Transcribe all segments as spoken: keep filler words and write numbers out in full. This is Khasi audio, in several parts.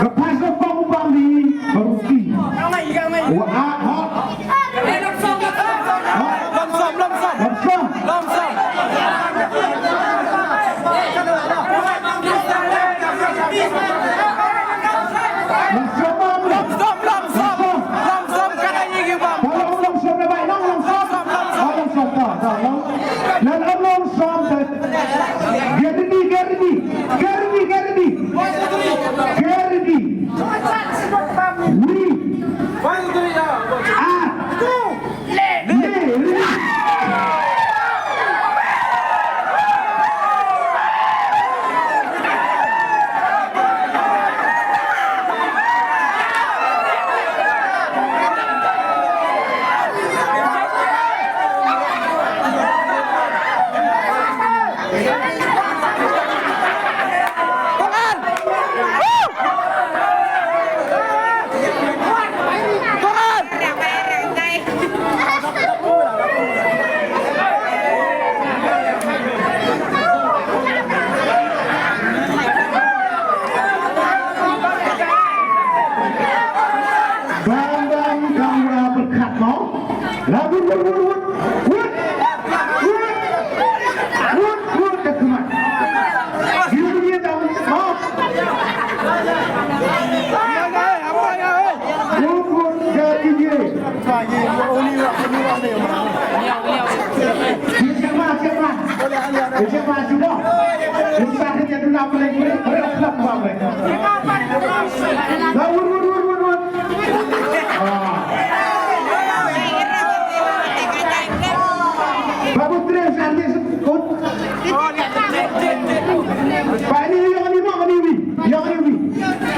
Ka phai sha kong u Bamni, baroh ki. Wa, ah, hot. Lom som, lom som. Lom som. Lom som. Lom som, Bamni. Lom som, lom som. Lom som, ka dei ïa ki bam. Lom som, lom som, lom som. Lom som, lom som. Lom som, lom som. Lom som, lom som. Get ready, get ready. Get ready, get ready. Get ready. We are ready. Bang bang kamra berkat mo. Lagu wut wut wut. Wut. Wut wut wut da khmat. Dia dia dah mo. Wut wut da dia. Siapa siapa? Siapa sudah? Usah dia tu nak boleh boleh. Boleh nak buat boleh. Dah wut wut wut wut wut. Ah. Babu Tres, artis kut. Pak ni, yang ni, mak ni, wi. Yang ni, wi.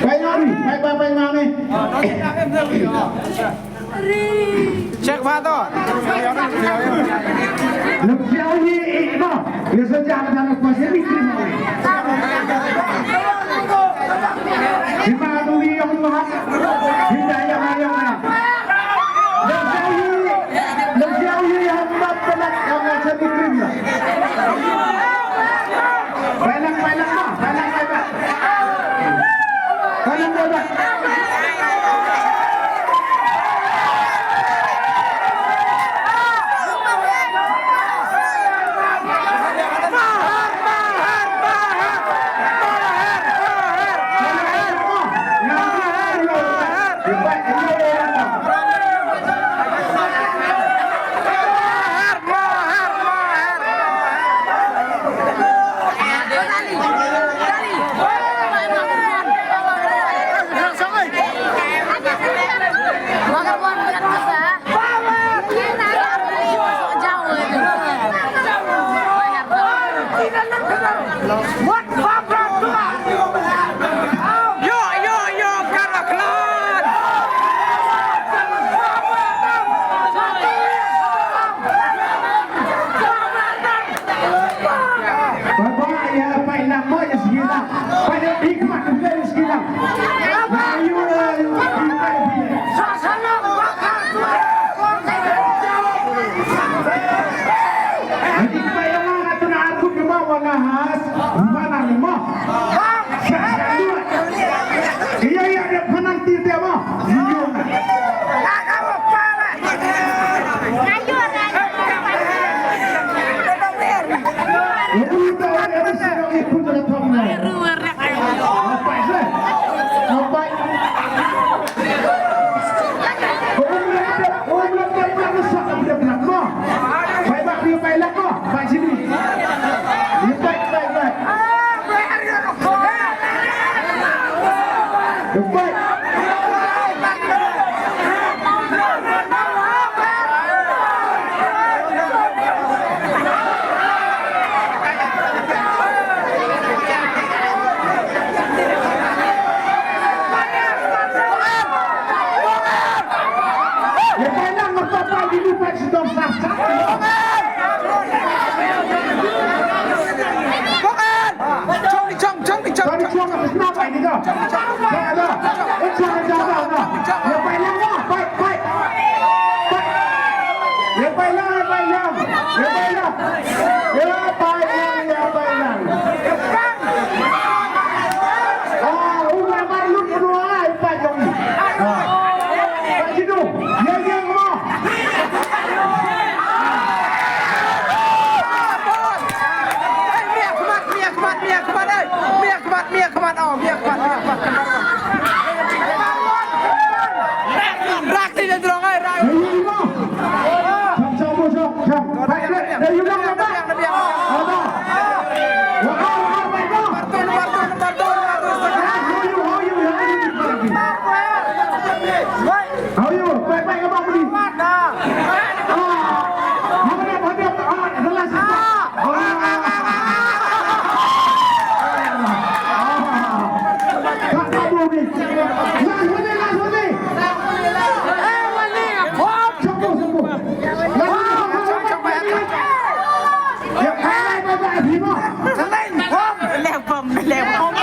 Pak yang ni, pak, pak, pak yang ni. Check pha to. Luk siau ni, eh, ma. Ye sa ja na na pa se mi kri ma. Hima tu wi yong ma. Hima ya ma ya ma. Luk siau ni, luk siau ni ya ma pa na ya ma se mi kri ma. Pai lang, pai lang ma, pai lang, pai lang. Yo, yo, yo, Karbaklan. Baba, ïa, pai na mo ïa sgila. Pai na dik ma tu ïa sgila. Ayu, ayu, pai pai. Dik pai ïa ma tu na aku ke ma wa na has. Mana ni ma. Iya, iya, dia penalti dia ma. Iya. Rak ti da drong ai, rak. Hey, you know. Chop, chop, chop, chop. Hey, hey, hey, you know, hey, hey. Hey, how you, how you, how you? How you? Bye, bye, come on, please. Ah, hurry up, hurry up. Ah, the last is ah. Ah. Last one, last one. Eh, one. Sabo, sabo. Last one, sabo, sabo. Ya, bye, bye, bye, bye. Leh bom, leh bom.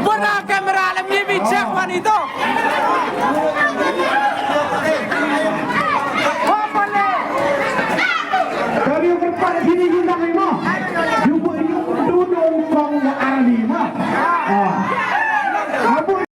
Pura kamera lem ngi bi check wan ito. Kami berpat sini undang lima.